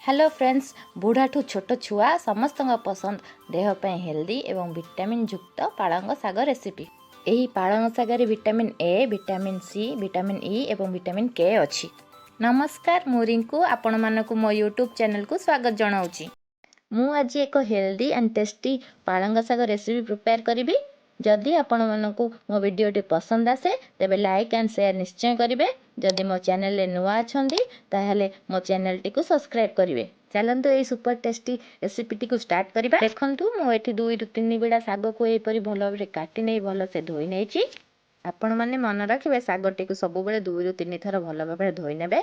Hello friends, ବୁଢ଼ାଠୁ ଛୋଟ ଛୁଆ ସମସ୍ତଙ୍କ ପସନ୍ଦ, ଦେହ ପାଇଁ ହେଲ୍ଦି ଏବଂ ଭିଟାମିନ୍ ଯୁକ୍ତ ପାଳଙ୍ଗ ଶାଗ ରେସିପି। ଏହି ପାଳଙ୍ଗ ଶାଗରେ vitamin A, vitamin C, vitamin E ଏବଂ ଭିଟାମିନ୍ କେ ଅଛି। ନମସ୍କାର, ମୁଁ ରିଙ୍କୁ, ଆପଣମାନଙ୍କୁ ମୋ ୟୁଟ୍ୟୁବ୍ ଚ୍ୟାନେଲକୁ ସ୍ୱାଗତ ଜଣାଉଛି। ମୁଁ ଆଜି ଏକ ହେଲ୍ଦି ଆଣ୍ଡ ଟେଷ୍ଟି ପାଳଙ୍ଗ ଶାଗ ରେସିପି ପ୍ରିପେୟାର କରିବି। ଯଦି ଆପଣମାନଙ୍କୁ ମୋ ଭିଡ଼ିଓଟି ପସନ୍ଦ ଆସେ, ତେବେ ଲାଇକ୍ ଆଣ୍ଡ ସେୟାର ନିଶ୍ଚୟ କରିବେ। ଯଦି ମୋ ଚ୍ୟାନେଲରେ ନୂଆ ଅଛନ୍ତି, ତାହେଲେ ମୋ ଚ୍ୟାନେଲଟିକୁ ସବସ୍କ୍ରାଇବ୍ କରିବେ। ଚାଲନ୍ତୁ, ଏହି ସୁପର ଟେଷ୍ଟି ରେସିପିଟିକୁ ଷ୍ଟାର୍ଟ କରିବା। ଦେଖନ୍ତୁ, ମୁଁ ଏଠି 2ରୁ 3 ବିଡ଼ା ଶାଗକୁ ଏହିପରି ଭଲ ଭାବରେ କାଟି ନେଇ ଭଲସେ ଧୋଇ ନେଇଛି। ଆପଣମାନେ ମନେ ରଖିବେ, ଶାଗଟିକୁ ସବୁବେଳେ 2ରୁ 3 ଥର ଭଲ ଭାବରେ ଧୋଇ ନେବେ,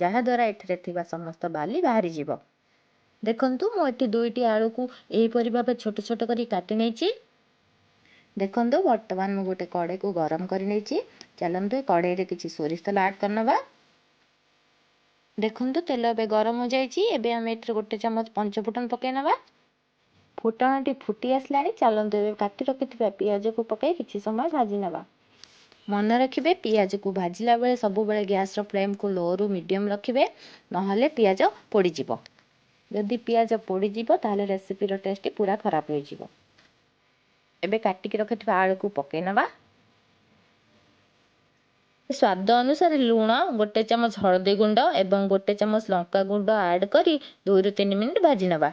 ଯାହାଦ୍ୱାରା ଏଥିରେ ଥିବା ସମସ୍ତ ବାଲି ବାହାରିଯିବ। ଦେଖନ୍ତୁ, ମୁଁ ଏଠି ଦୁଇଟି ଆଳୁକୁ ଏହିପରି ଭାବେ ଛୋଟ ଛୋଟ କରି କାଟି ନେଇଛି। ଦେଖନ୍ତୁ, ବର୍ତ୍ତମାନ ମୁଁ ଗୋଟେ କଡ଼େଇକୁ ଗରମ କରିନେଇଛି। ଚାଲନ୍ତୁ, ଏ କଡ଼େଇରେ କିଛି ସୋରିଷ ତେଲ ଆଡ଼୍ କରିନେବା। ଦେଖନ୍ତୁ, ତେଲ ଏବେ ଗରମ ହୋଇଯାଇଛି। ଏବେ ଆମେ ଏଥିରେ ଗୋଟେ ଚାମଚ ପଞ୍ଚଫୁଟଣ ପକାଇ ନେବା। ଫୁଟଣଟି ଫୁଟି ଆସିଲାଣି। ଚାଲନ୍ତୁ, ଏବେ କାଟି ରଖିଥିବା ପିଆଜକୁ ପକାଇ କିଛି ସମୟ ଭାଜି ନେବା। ମନେ ରଖିବେ, ପିଆଜକୁ ଭାଜିଲା ବେଳେ ସବୁବେଳେ ଗ୍ୟାସ୍ର ଫ୍ଲେମ୍କୁ ଲୋରୁ ମିଡ଼ିୟମ୍ ରଖିବେ, ନହେଲେ ପିଆଜ ପୋଡ଼ିଯିବ। ଯଦି ପିଆଜ ପୋଡ଼ିଯିବ, ତାହେଲେ ରେସିପିର ଟେଷ୍ଟ ପୁରା ଖରାପ ହୋଇଯିବ। ଏବେ କାଟିକି ରଖିଥିବା ଆଳୁକୁ ପକାଇ ନେବା। ସ୍ୱାଦ ଅନୁସାରେ ଲୁଣ, ଗୋଟେ ଚାମଚ ହଳଦୀ ଗୁଣ୍ଡ ଏବଂ ଗୋଟେ ଚାମଚ ଲଙ୍କା ଗୁଣ୍ଡ ଆଡ଼୍ କରି 2ରୁ 3 ମିନିଟ୍ ଭାଜି ନେବା।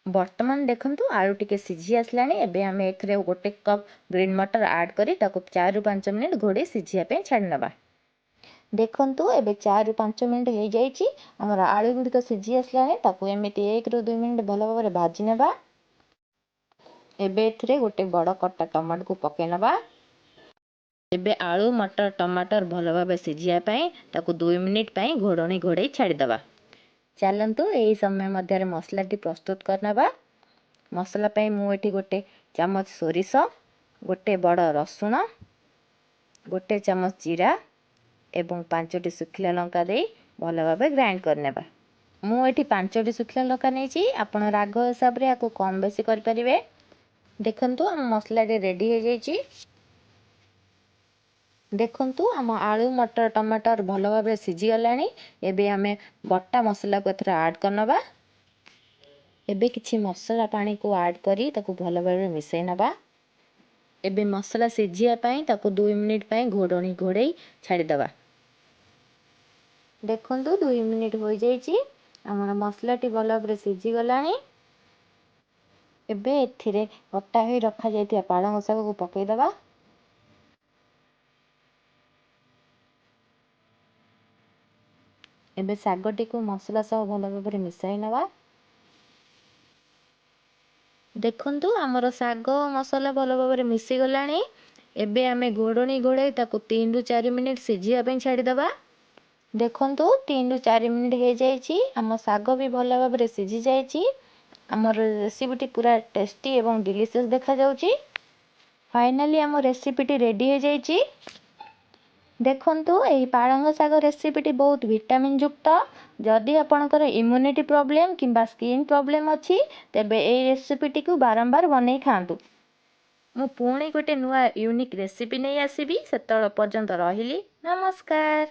ବର୍ତ୍ତମାନ ଦେଖନ୍ତୁ, ଆଳୁ ଟିକେ ସିଝି ଆସିଲାଣି। ଏବେ ଆମେ ଏଥିରେ ଗୋଟେ କପ୍ ଗ୍ରୀନ୍ ମଟର ଆଡ଼୍ କରି ତାକୁ 4ରୁ 5 ମିନିଟ୍ ଘୋଡ଼େଇ ସିଝିବା ପାଇଁ ଛାଡ଼ି ନେବା। ଦେଖନ୍ତୁ, ଏବେ 4ରୁ 5 ମିନିଟ୍ ହେଇଯାଇଛି। ଆମର ଆଳୁ ଗୁଡ଼ିକ ସିଝି ଆସିଲାଣି। ତାକୁ ଏମିତି 1ରୁ 2 ମିନିଟ୍ ଭଲ ଭାବରେ ଭାଜି ନେବା। ଏବେ ଏଥିରେ ଗୋଟେ ବଡ଼ କଟା ଟମାଟୋକୁ ପକାଇ ନେବା। ଏବେ ଆଳୁ, ମଟର, ଟମାଟର ଭଲ ଭାବେ ସିଝିବା ପାଇଁ ତାକୁ 2 ମିନିଟ୍ ପାଇଁ ଘୋଡ଼ଣୀ ଘୋଡ଼େଇ ଛାଡ଼ିଦେବା। ଚାଲନ୍ତୁ, ଏହି ସମୟ ମଧ୍ୟରେ ମସଲାଟି ପ୍ରସ୍ତୁତ କରିନେବା। ମସଲା ପାଇଁ ମୁଁ ଏଠି ଗୋଟେ ଚାମଚ ସୋରିଷ, ଗୋଟେ ବଡ଼ ରସୁଣ, ଗୋଟେ ଚାମଚ ଜିରା ଏବଂ ପାଞ୍ଚଟି ଶୁଖିଲା ଲଙ୍କା ଦେଇ ଭଲ ଭାବେ ଗ୍ରାଇଣ୍ଡ କରିନେବା। ମୁଁ ଏଠି ପାଞ୍ଚଟି ଶୁଖିଲା ଲଙ୍କା ନେଇଛି। ଆପଣ ରାଗ ହିସାବରେ ୟାକୁ କମ୍ ବେଶୀ କରିପାରିବେ। ଦେଖନ୍ତୁ, ଆମ ମସଲାଟି ରେଡ଼ି ହେଇଯାଇଛି। ଦେଖନ୍ତୁ, ଆମ ଆଳୁ, ମଟର, ଟମାଟର ଭଲ ଭାବରେ ସିଝିଗଲାଣି। ଏବେ ଆମେ ବଟା ମସଲାକୁ ଏଥିରେ ଆଡ଼୍ କରିନେବା। ଏବେ କିଛି ମସଲା ପାଣିକୁ ଆଡ଼୍ କରି ତାକୁ ଭଲ ଭାବରେ ମିଶାଇ ନେବା। ଏବେ ମସଲା ସିଝିବା ପାଇଁ ତାକୁ 2 ମିନିଟ୍ ପାଇଁ ଘୋଡ଼ଣୀ ଘୋଡ଼େଇ ଛାଡ଼ିଦେବା। ଦେଖନ୍ତୁ, 2 ମିନିଟ୍ ହୋଇଯାଇଛି। ଆମର ମସଲାଟି ଭଲ ଭାବରେ ସିଝିଗଲାଣି। ଏବେ ଏଥିରେ କଟା ହୋଇ ରଖାଯାଇଥିବା ପାଳଙ୍ଗ ଶାଗକୁ ପକାଇଦେବା। ଏବେ ଶାଗଟିକୁ ମସଲା ସହ ଭଲ ଭାବରେ ମିଶାଇ ନେବା। ଦେଖନ୍ତୁ, ଆମର ଶାଗ ମସଲା ଭଲ ଭାବରେ ମିଶିଗଲାଣି। ଏବେ ଆମେ ଘୋଡ଼ଣୀ ଘୋଡ଼େଇ ତାକୁ 3ରୁ 4 ମିନିଟ୍ ସିଝିବା ପାଇଁ ଛାଡ଼ିଦେବା। ଦେଖନ୍ତୁ, 3ରୁ 4 ମିନିଟ୍ ହେଇଯାଇଛି। ଆମ ଶାଗ ବି ଭଲ ଭାବରେ ସିଝି ଯାଇଛି। ଆମର ରେସିପିଟି ପୁରା ଟେଷ୍ଟି ଏବଂ ଡିଲିସିୟସ୍ ଦେଖାଯାଉଛି। ଫାଇନାଲି ଆମ ରେସିପିଟି ରେଡ଼ି ହେଇଯାଇଛି। ଦେଖନ୍ତୁ, ଏହି ପାଳଙ୍ଗ ଶାଗ ରେସିପିଟି ବହୁତ ଭିଟାମିନ୍ ଯୁକ୍ତ। ଯଦି ଆପଣଙ୍କର ଇମ୍ୟୁନିଟି ପ୍ରୋବ୍ଲେମ୍ କିମ୍ବା ସ୍କିନ୍ ପ୍ରୋବ୍ଲେମ୍ ଅଛି, ତେବେ ଏହି ରେସିପିଟିକୁ ବାରମ୍ବାର ବନେଇ ଖାଆନ୍ତୁ। ମୁଁ ପୁଣି ଗୋଟେ ନୂଆ ୟୁନିକ୍ ରେସିପି ନେଇ ଆସିବି। ସେତେବେଳ ପର୍ଯ୍ୟନ୍ତ ରହିଲି, ନମସ୍କାର।